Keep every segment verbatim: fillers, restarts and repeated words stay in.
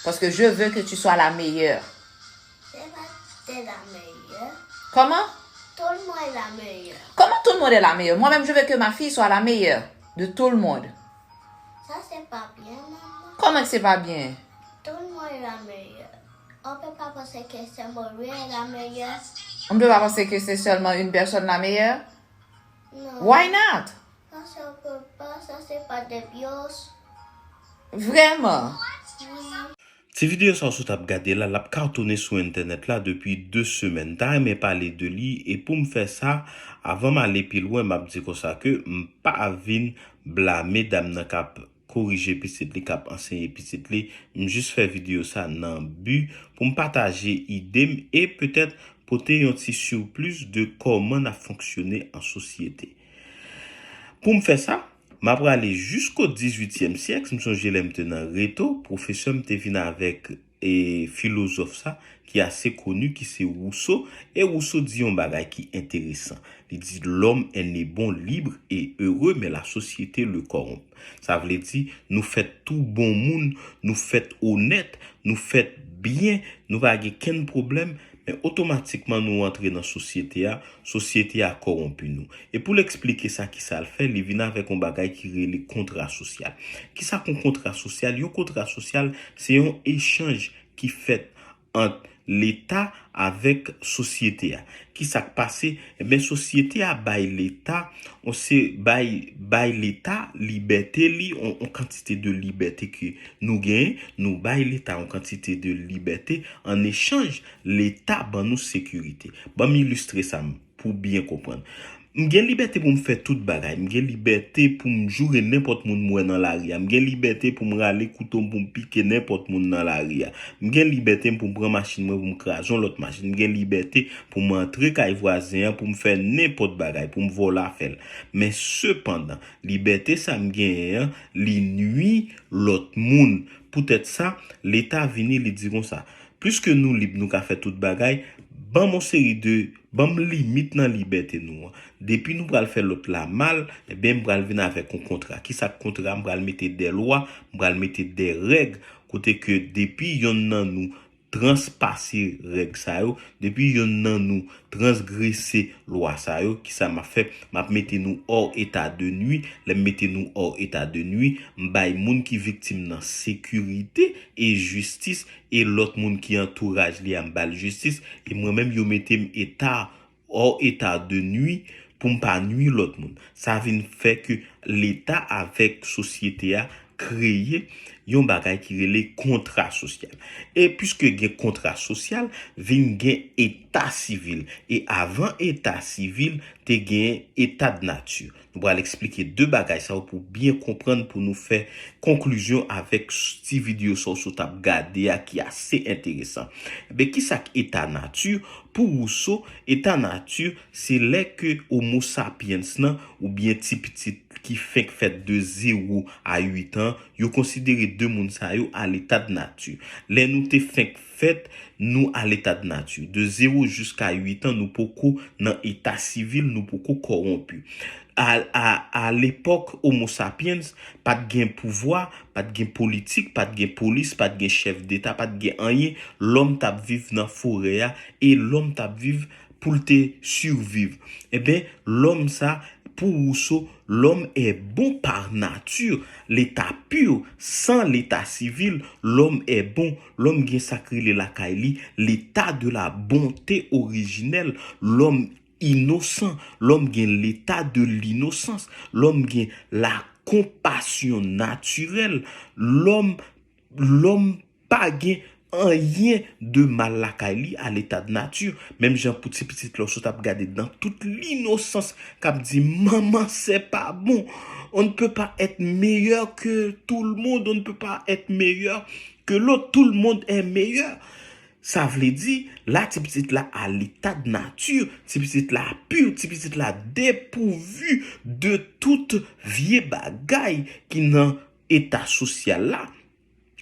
Parce que je veux que tu sois la meilleure. C'est pas t'es la meilleure. Comment? Tout le monde est la meilleure. Comment tout le monde est la meilleure? Moi-même, je veux que ma fille soit la meilleure de tout le monde. Ça, c'est pas bien, maman. Comment que c'est pas bien? Tout le monde est la meilleure. On peut pas penser que c'est Maurice est la meilleure. On ne peut pas penser que c'est seulement une personne la meilleure. Non. Why not? Ça, c'est un peu pas. Ça, c'est pas de bios. Vraiment. Oui. Ti videyo sa w sot ap gade la, l ap katone sou entènèt la depi de semèn. M ta renmen pale de li, e pou m fè sa, avan m ale pi lwen, m ap di konsa ke m pa vin blame dam nan k ap korije pitit li, k ap anseye pitit li. M jis fè videyo sa nan bi pou m pataje ide m e petèt pote yon ti siplis de kòman n ap fonksyone an sosyete. Pou m fè sa, m ap prale jisko dizuityèm syèk. M sonje lè m te nan Reto, pwofesè m te vin avèk e filozòf sa ki ase koni, ki se Rousseau. E Rousseau di yon bagay ki enteresan. Li di: L'homme est né bon, libre et heureux, mais la société le corrompt. Sa vle di, nou fèt tou bon moun, nou fèt onèt, nou fèt byen, nou pa gen kenn pwoblèm, men otomatikman nou antre nan sosyete a, sosyete a kòwonpi nou. E pou l eksplike sa, kisa l fè, li vin avèk yon bagay ki rele kontra sosyal. Kisa k yon kontra sosyal? Yon kontra sosyal, se yon echanj ki fèt ant Leta avèk sosyete a. Kisa k pase? Ebyen, sosyete a bay Leta, on se bay, bay Leta libète li, on, on kantite de libète ke nou genyen, nou bay Leta on kantite de libète, an echanj, Leta ban nou sekirite. Ban m ilistre sa m pou byen konprann. M gen libète pou m fè tout bagay. M gen libète pou m joure nenpòt moun m wè nan lari a. M gen libète pou m rale kouto m pou m pike nenpòt moun nan lari a. M gen libète m pou m pran machin mwen pou m kraze yon lòt machin. M gen libète pou m antre kay vwazen an pou m fè nenpòt bagay, pou m vòlè afè l. Men sepandan, libète sa m genyen an, li nwi lòt moun. Poutèt sa, Leta vini, li di konsa, pliske nou lib, nou ka fè tout bagay, ban m yon seri de, ban m limit nan libète nou an. Depi nou pral fè lòt la mal, ebyen, m pral vin avèk yon kontra. Kisa k kontra? M pral mete de lwa, m pral mete de règ, kote ke depi yonn nan nou transpase règ sa yo, depi yonn nan nou transgrese lwa sa yo, kisa m ap fè? M ap mete nou hors état de nuit. Lè m mete nou hors état de nuit, m bay moun ki viktim nan sekirite e jistis, e lòt moun ki antouraj li a, m ba l jistis, e mwen menm, yo mete m état, hors état de nuit, pou m pa nwi lòt moun. Sa vin fè ke Leta avèk sosyete a kreye yon bagay ki rele kontra sosyal. E piske gen kontra sosyal, vin gen eta sivil. E avan eta sivil, te gen eta de nature. Nou pral eksplike de bagay sa yo pou byen konprann, pou nou fè konklizyon avèk s-, ti videyo sa w sot ap gade a ki ase enteresan. Ebyen, kisa k eta nati? Pou Rousseau, eta nati, se lè ke Homo sapiens nan, oubyen ti pitit ki fenk fèt de zewo a uit an, yo konsidere de moun sa yo à l'état de nature. Lè nou te fenk fèt, nou à l'état de nature. De zewo jiska uit an, nou poko nan eta sivil, nou poko kòwonpi. A, a, a lepòk Homo sapiens, pa t gen pouvwa, pa t gen politik, pa t gen polis, pa t gen chèf deta, pa t gen anyen. Lòm t ap viv nan forè a e lòm t ap viv pou l te siviv. Ebyen, lòm sa, pou Rousseau, l'homme est bon par nature, l'état pur, sans l'état civil, l'homme est bon. Lòm gen sa k rele lakay li l'état de la bonté originelle. Lòm inosan, lòm gen l'état de l'innocence, lòm gen la compassion naturelle, lòm, lòm pa gen anyen de mal lakay li à l'état de nature. Menm jan pou ti pitit la w sot ap gade dans toute l'innocence k ap di, manman, c'est pas bon. On ne peut pas être meilleur que tout le monde, on ne peut pas être meilleur que l'autre, tout le monde est meilleur. Sa vle di, la ti pitit la à l'état de nature, ti pitit la pur, ti pitit la depouvu de tout vye bagay ki nan eta sosyal la.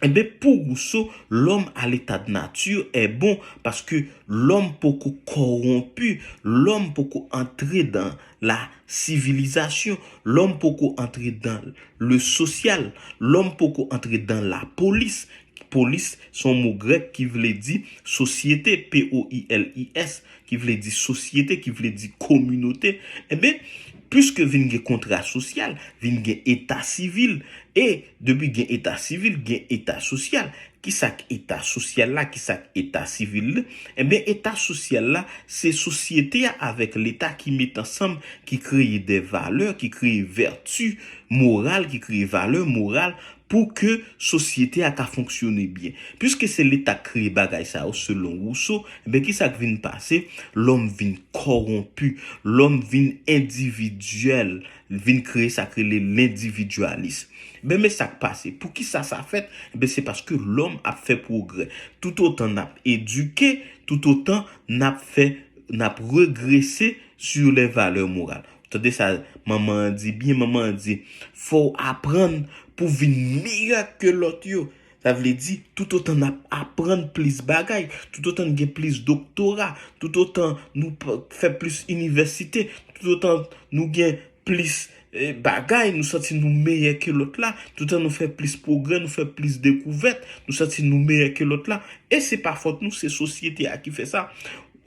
Ebyen, pou Rousseau, l'homme à l'état de nature est bon, paske lòm poko kòwonpi, lòm poko antre dans la civilisation, lòm poko antre dans le social, lòm poko antre dans la police. polis, se yon mo grèk ki vle di sosyete, P O I L I S, ki vle di sosyete, ki vle di kominote. Enben, piske vin gen kontra sosyal, vin gen eta sivil, e depi gen eta sivil, gen eta sosyal. Kisa k eta sosyal la, kisa k eta sivil la? Enben, eta sosyal la, se sosyete a avèk leta ki met ansanm, ki kreye de valè, ki kreye vèti moral, ki kreye valè moral pou ke sosyete a ka fonksyone byen. Piske se leta k kreye bagay sa yo, selon Rousseau, enben, kisa k vin pase? Lòm vin kòwonpi, lòm vin endividyèl, vin kreye sa k rele lendividyalis. Enben, men sa k pase. Poukisa sa fèt? Enben, se paske lòm ap fè pwogrè. Toutotan n ap edike, toutotan n ap fè, n ap regrese sur les valeurs morales. Tande sa, manman an di byen, manman an di, fò w aprann pou vin meyè ke lòt yo. Sa vle di, toutotan n ap aprann plis bagay, toutotan n gen plis doktora, toutotan nou p- fè plis inivèsite, toutotan nou gen plis eh, bagay, nou santi nou meyè ke lòt la, toutotan nou fè plis pwogrè, nou fè plis dekouvèt, nou santi nou meyè ke lòt la. E se pa fòt nou, se sosyete a ki fè sa.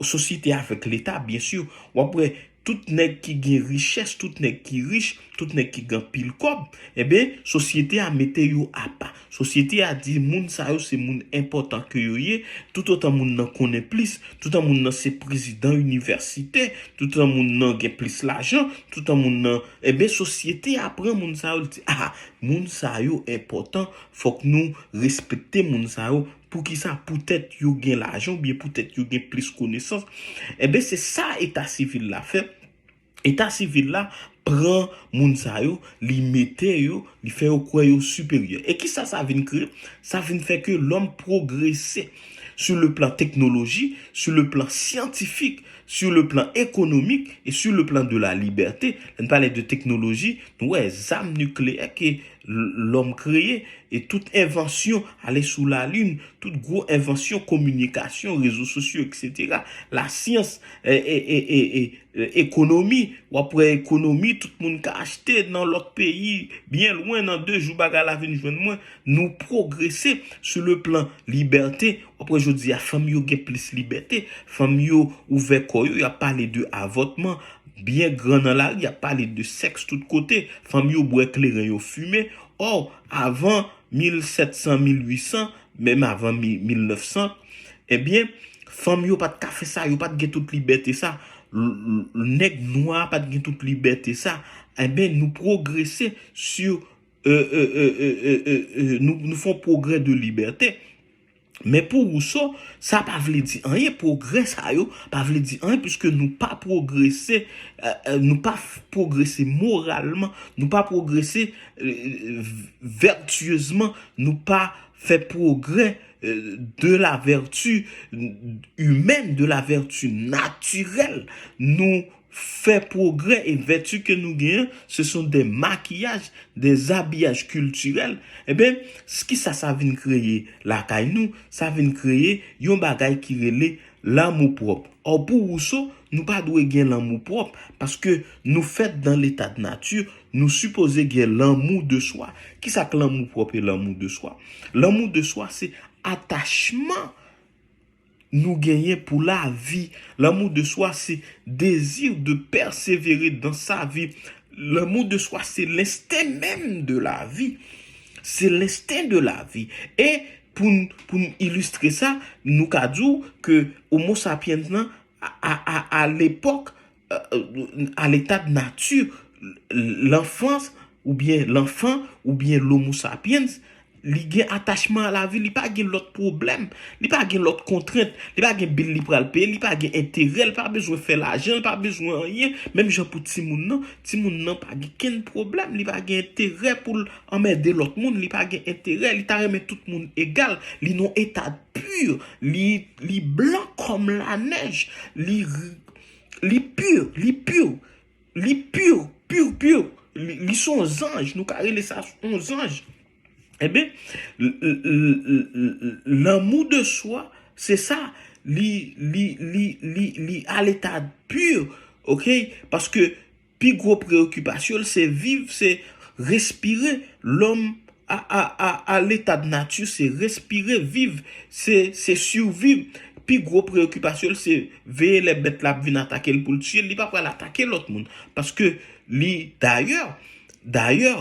Sosyete a avèk leta, byen si. W ap wè, tout nèg ki gen richès, tout nèg ki rich, tout nèg ki gen pil kòb, enben, sosyete a mete yo apa. Sosyete a di moun sa yo se moun enpòtan ke yo ye, toutotan moun nan konnen plis, toutotan moun nan se prezidan inivèsite, toutotan moun nan gen plis lajan, toutotan moun nan, enben, sosyete a pran moun sa yo, li di, ah, moun sa yo enpòtan, fòk nou respekte moun sa yo. Poukisa? Poutèt yo gen lajan oubyen poutèt yo gen plis konesans. Enben, se sa eta sivil la fè. Eta sivil la pran moun sa yo, li mete yo, li fè yo kwè yo siperyè. E kisa sa vin kreye? Sa vin fè ke lòm pwogrese sur le plan teknoloji, sur le plan syantifik, sur le plan économique et sur le plan de la liberté. Lè n pale de teknoloji, nou wè zam nikleyè ke l- lòm kreye, e tout envansyon, ale sou lalin, tout gwo envansyon, kominikasyon, rezo sosyo, et cetera. Lasyans, e, e, e, e, e, e, ekonomi, w ap wè ekonomi, tout moun ka achte nan lòt peyi, byen lwen, nan de jou bagay la vin jwenn mwen. Nou pwogrese sur le plan libète. W ap wè jodi a, fanm yo gen plis libète, fanm yo ouvè kò yo, y ap pale de avòtman, byen gran nan lari, y ap pale de sèks tout kote, fanm yo bwè kleren, yo fimen. Ò, avan mil sèt san, mil uit san, menm avan mi- mil nèf san, ebyen, fanm yo pa t ka fè sa, yo pa t gen tout libète sa. L- l- nèg nwa pa t gen tout libète sa. Enben, nou pwogrese sur, euh, euh, euh, euh, euh, euh, euh, nou, nou fè yon pwogrè de libète. Men pou Rousseau, sa pa vle di anyen, pwogrè sa yo pa vle di anyen, piske nou pa pwogrese, euh, euh, nou pa f- pwogrese moralman, nou pa pwogrese euh, vètyezman, nou pa fè pwogrè euh, de la vertu humaine, de la vertu naturelle. Nou fè pwogrè e vèti ke nou genyen, ce sont des maquillages, des habillages culturels. Enben, kisa sa vin kreye lakay nou? Sa vin kreye yon bagay ki rele lanmou pwòp. Ò, pou Rousseau, nou pa dwe gen lanmou pwòp, paske nou fèt dans l'état de nature, nou sipoze gen lanmou de swa. Kisa k lanmou pwòp e lanmou de swa? Lanmou de swa, se atachman nou genyen pou lavi. Lanmou de swa, se désir de persévérer dans sa vie. Lanmou de swa, se lensten menm de lavi. Se lensten de lavi. E pou n- pou n ilistre sa, nou ka di w ke Homo sapiens nan, a, a, a, a lepòk, euh, euh, à l'état de nature, l'enfance oubyen l'enfant oubyen l'Homo sapiens, li gen atachman a lavi, li pa gen lòt pwoblèm, li pa gen lòt kontrent, li pa gen bil li pral peye, li pa gen enterè, li pa bezwen fè lajan, li pa bezwen anyen. Menm jan pou timoun nan, timoun nan pa gen kenn pwoblèm, li pa gen enterè pou l anmède lòt moun, li pa gen enterè, li ta renmen tout moun egal, li nan eta pur, li, li blan kòm lanèj, li, li pur, li pur, li pur, pur, pur, li, li se yon zanj, nou ka rele sa yon zanj. Enben, l- l- l- l- l- lanmou de swa, se sa, li, li, li, li, li a leta pur, ok? Paske pi gwo preyokipasyon l, se viv, se respire. Lòm a, a, a, a leta de nati, se respire, viv, se, se siviv. Pi gwo preyokipasyon l se veye lè bèt la ap vin atake l pou l tiye l. Li pa pral atake lòt moun. Paske li, dayè, dayè,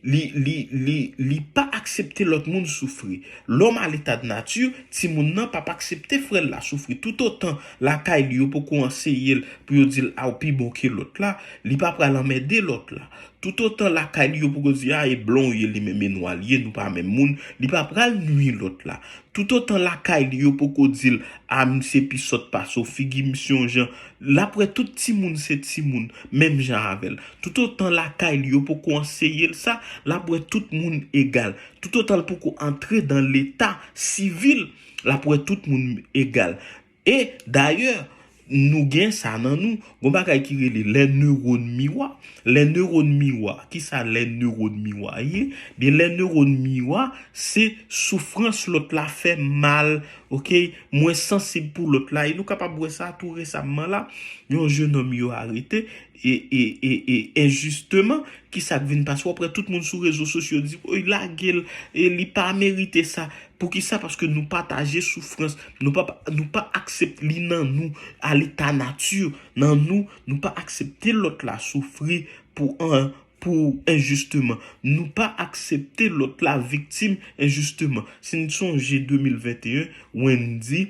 li, li, li, li pa aksepte lòt moun soufri. Lòm a leta de nati, timoun nan p ap aksepte frè l la soufri. Toutotan lakay li yo poko anseye l pou yo di l a w pi bon ke lòt la, li pa pral anmède lòt la. Toutotan lakay li yo poko di a e blan w ye li menm e nwa l ye, nou pa menm moun, li pa pral nwi lòt la. Toutotan lakay li yo poko di l a misye pi sòt pase w, figi misye yon jan, l ap wè tout timoun se timoun, menm jan avè l. Toutotan lakay li yo poko anseye l sa, l ap wè tout moun egal. Toutotan l poko antre dan leta sivil, l ap wè tout moun egal. E dayè, nou gen sa nan nou, gon bagay ki rele lè newòn miwa. Lè newòn miwa, kisa lè newòn miwa ye? Byen, lè newòn miwa, se soufrans lòt la fè mal, oke? Mwen sansib pou lòt la. E nou kapab wè sa tou resamman la, yon jenòm yo arete, e, e, e, e enjisteman, kisa k vin pase? W ap wè tout moun sou rezo sosyo di, oy, lage l, e li pa merite sa. Poukisa? Paske nou pataje soufrans. Nou pa, nou pa aksepte li nan nou, a leta nati, nan nou, nou pa aksepte lòt la soufri pou an, pou enjisteman. Nou pa aksepte lòt la viktim enjisteman. Si n sonje de mil venteyen, Wendy,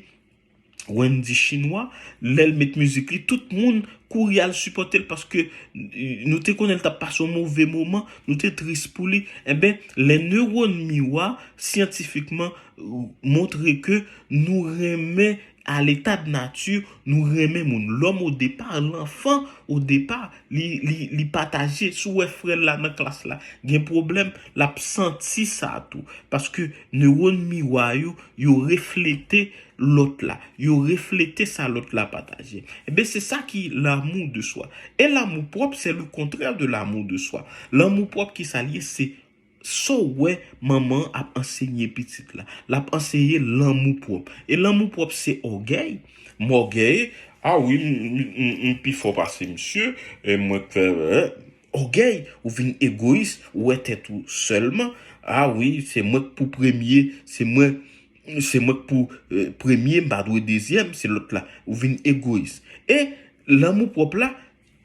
Wendy Chinwa, lè l met mizik li, tout moun kouri al sipòte l paske, eh, nou te konnen l t ap pase yon move moman, nou te tris pou li. Enben, lè newòn miwa, syantifikman, montre ke nou renmen a leta de nati, nou renmen moun. Lòm o depa, lanfan o depa, li, li, li pataje. Si w wè frè l la nan klas la gen pwoblèm, l ap santi sa tou. Paske newòn miwa yo, yo reflete lòt la. Yo reflete sa lòt la pataje. Enben, se sa ki l'amour de soi. E l'amour propre, c'est le contraire de l'amour de soi. Lanmou pwòp, kisa l ye? Se sa w wè manman an ap ansenye pitit la. L ap anseye lanmou pwòp. E lanmou pwòp se ògèy. M ògèy. A wi, m, m, m, m pi fò pase misye. E mwen k fè, eh, ògèy, ou vin egoyis, ou wè tèt ou sèlman. A wi, se mwen k pou premye, se mwen, se mwen k pou, eh, premye, m pa dwe dezyèm, se lòt la. Ou vin egoyis. E lanmou pwòp la,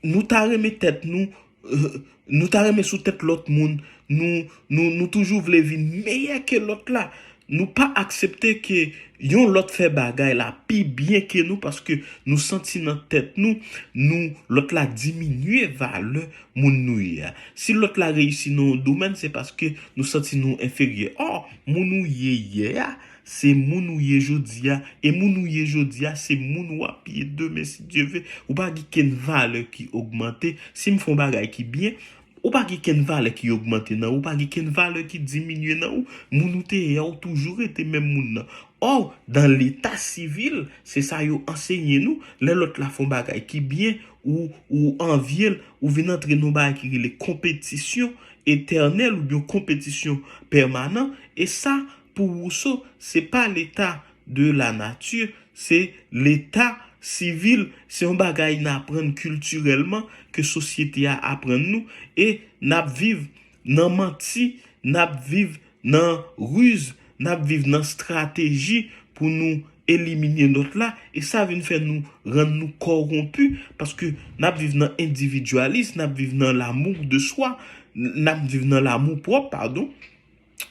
nou ta renmen tèt nou, eh, nou ta renmen sou tèt lòt moun, nou, nou, nou toujou vle vin meyè ke lòt la. Nou pa aksepte ke yon lòt fè bagay la pi byen ke nou paske nou santi nan tèt nou, nou, lòt la diminye valè moun nou ye a. Si lòt la reyisi nan yon domèn, se paske nou santi nou enferyè. Ò, moun ou ye yè a, se moun ou ye jodi a, e moun ou ye jodi a, se moun w ap ye demen, si Dye ve. Ou pa gen kenn valè ki ogmante. Si m fè yon bagay ki byen, ou pa gen kenn valè ki ogmante nan ou, ou pa gen kenn valè ki diminye nan ou. Moun ou te ye a, ou toujou rete menm moun nan. Ò, dan leta sivil, se sa yo ansenye nou. Lè lòt la fè yon bagay ki byen, ou, ou anvye l, ou vin antre nan yon bagay ki rele konpetisyon etènèl oubyen konpetisyon pèmanan. E sa, pou Rousseau, se pa leta de la nature, se leta sivil, se yon bagay n aprann kiltirèlman ke sosyete a aprann nou, e n ap viv nan manti, n ap viv nan riz, n ap viv nan estrateji pou nou elimine lòt la, e sa vin fè nou rann nou kòwonpi, paske n ap viv nan endividyalis, n ap viv nan l'amour de soi, n ap viv nan lanmou pwòp, padon,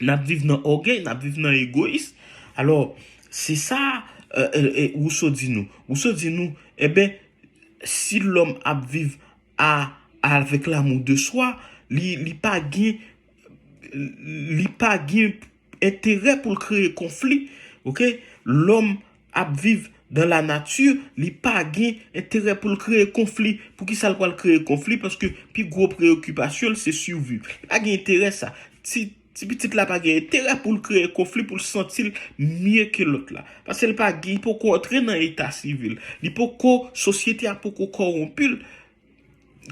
n ap viv nan ògèy, n ap viv nan egoyis. Alò, se sa, eh, eh, eh, Rousseau di nou. Rousseau di nou, enben, si lòm ap viv a, avèk l'amour de soi, li, li pa gen, li pa gen enterè pou l kreye konfli, oke? Lòm ap viv dans la nature, li pa gen enterè pou l kreye konfli. Poukisa l pral kreye konfli? Paske pi gwo preyokipasyon l se siviv. Li pa gen enterè sa. Ti, ti pitit la pa gen enterè pou l kreye konfli, pou l santi l mye ke lòt la. Paske l pa gen, li poko antre nan eta sivil. Li poko, sosyete a poko kòwonpi l.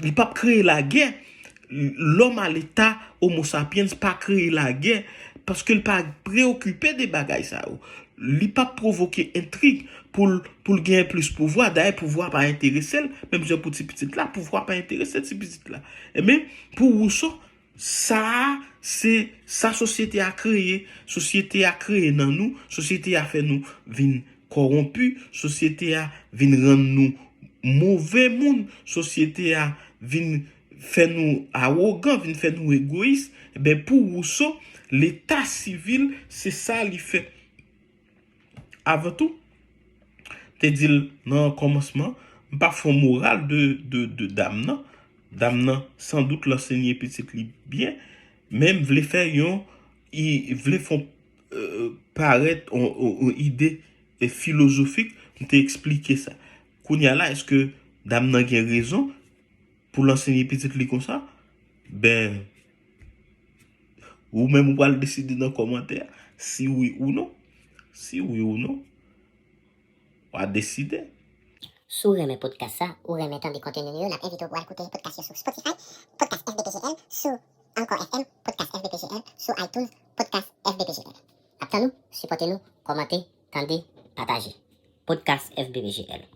Li p ap kreye lagè. Lòm a leta, Homo sapiens, pa kreye lagè, paske l pa preyokipe de bagay sa yo. Li p ap pwovoke entrig pou l, pou l genyen plis pouvwa. Dayè, pouvwa pa enterese l. Menm jan pou ti pitit la, pouvwa pa enterese ti pitit la. Enben, pou Rousseau, sa a, Se sa sosyete a kreye. Sosyete a kreye nan nou. Sosyete a fè nou vin kòwonpi. Sosyete a vin rann nou move moun. Sosyete a vin fè nou awogan, vin fè nou egoyis. Ebyen, pou Rousseau, leta sivil, se sa li fè. Avan tou, te di l nan kòmansman, m pa fè yon moral de, de, de dam nan. Dam nan, sandout, l ansenye pitit li byen, men m vle fè yon, i vle fè yon, euh, parèt yon, yon, yon ide, e, filozofik, m te eksplike sa. Kounye a la, èske dam nan gen rezon pou l ansenye pitit li konsa? Ben, ou menm ou pral deside nan kòmantè a, si wi ou non. Si wi ou non, w a deside. Si w renmen podcast sa, ou renmen tande konteni nou yo, n ap envite w pou w al koute podcast yo sou Spotify, podcast F B P G L, sou Anchor F M, podcast F B P G L, sou iTunes, podcast F B P G L. N ap tann ou, sipòte nou, kòmante, tande, pataje. Podcast F B P G L.